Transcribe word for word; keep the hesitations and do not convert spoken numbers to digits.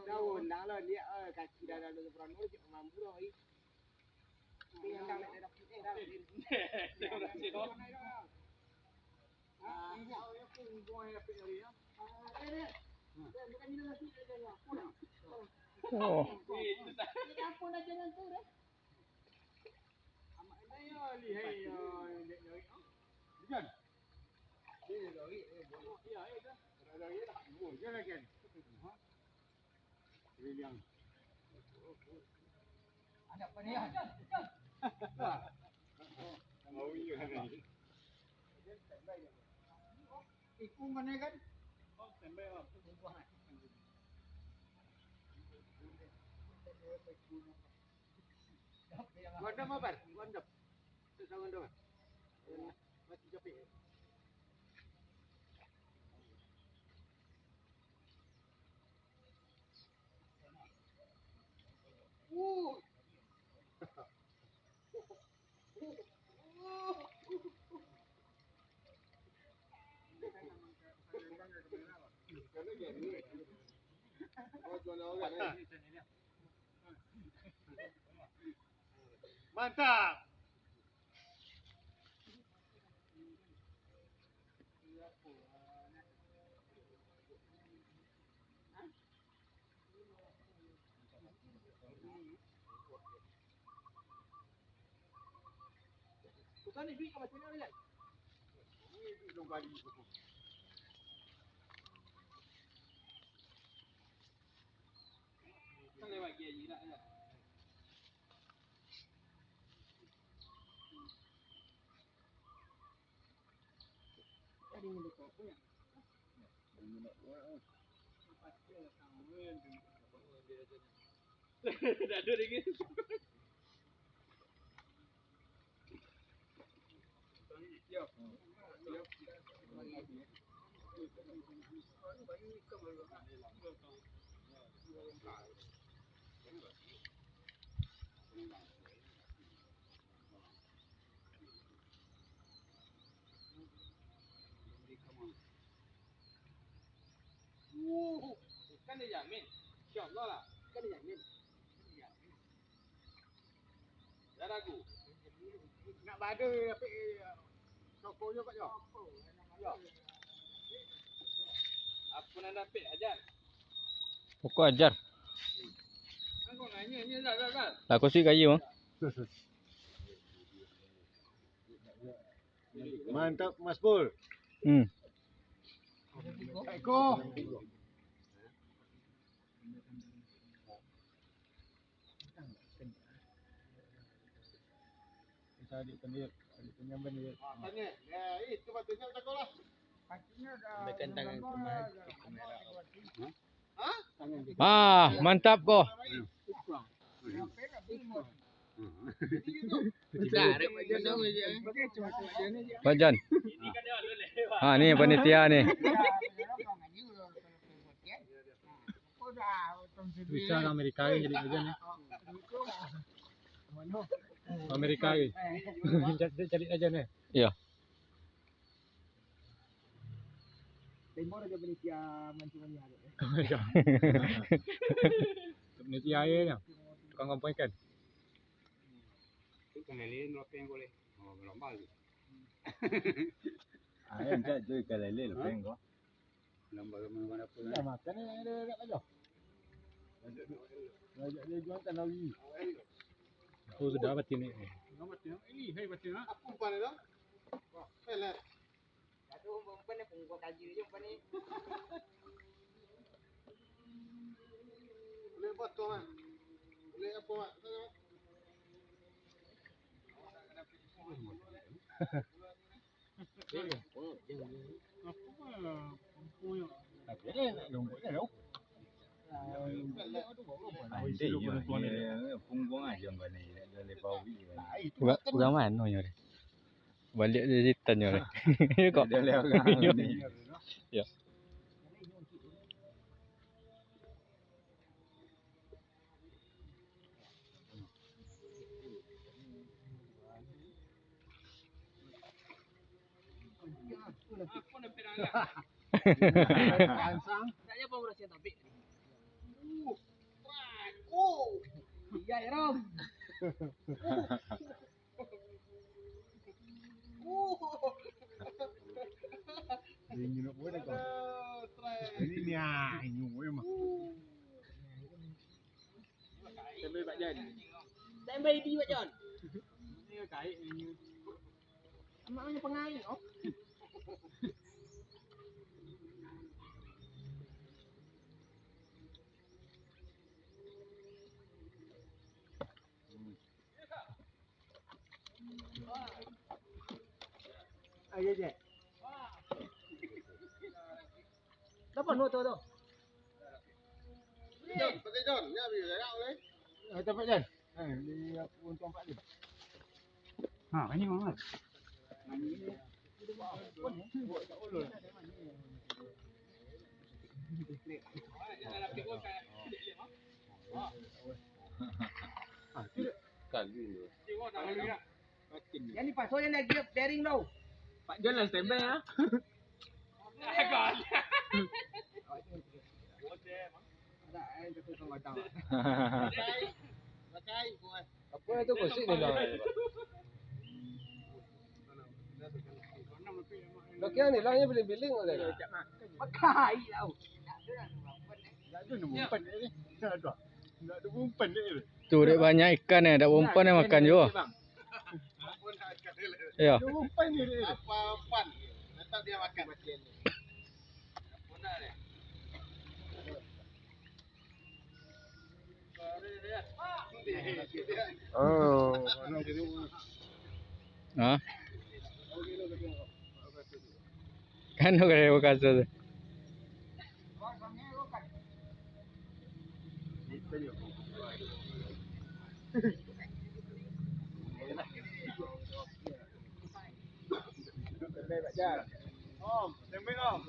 Daun dah lah, liak, eh, kaki dah, dah, dah, dah, dah, dah, dah, dah. Oh. Ikung mana kan? Gua andam, Bar. Gua andam. Terus gua andam. Mati capek. Mantap. Kan dijamin. Insya Allah lah. Kan dijamin. Jan ragu. Nak bado tapi toko jo, Pak, jo. Apo nan dapek, Ajar? Pokok Ajar. Lah, kosik kayu, ah. Mantap, Mas Pul. Hmm. Eko. Kita adik pendek, adik penyamban dia. Sampaikan tangan ke kamera. Ah, mantap ko. Wajan. Ha, ni panitia ni. Bisa Amerika ni jadi wajan ni. Amerika ni. Cari, cari wajan ni. Iyo. Tembok aja panitia mancing ni ada. Panitia aja ya. Tukang kampung ikan. Tu kalele lapeng ko leh. Oh, lambal tu. Ah, enggak tu kalele lapeng ko. Lambal mana pun. Dah makan ni ada, ada aja. Banyak dia jual kan lagi. Oh, sudah batin ni. Ini hai batin ah. Apa umpan dah? Wah, pelet. Aduh, umpan ni, pungguak kaji je umpan ni. Boleh potong, ah. Boleh apa, Mak? Sana, Mak. Apa, apa, apa, apa, apa. Pandai nyo, pungguang aja umpan ni. Boleh bau ni. Pungguang, pungguang mano nyo? Baliak jadi tanyo. Kok? Dia lihat orang ni. Ya. Iya, Rom. Ini ni, ah, ini mah. Standby, Pak Jan. Standby di, Pak Jan. Ini kaik ini. Amak banyak pengaik, oh. Ayo, Jack. Dapat dua tu, tu. John, pakai John. Ni habis, ya, boleh? Ah, dapat, John. Eh, di aku untuk empat ni. Ha, ini mana? Kali ni. Yang ni pasal yang lagi bearing tau. Pak John lah standby, ah. Apa tu kosik ni lah? Dah kira ni lah, ni biling-biling lah. Pakai tau. Tak ada nak umpan ni. Tak ada. Tak ada umpan ni. Tu dek banyak ikan eh, dak umpan eh makan juo. Iyo. Umpan ni dek. Apa umpan? Letak dia makan. Oh, ha? Kan udah ada bekasut tu. Om, tembak, Om.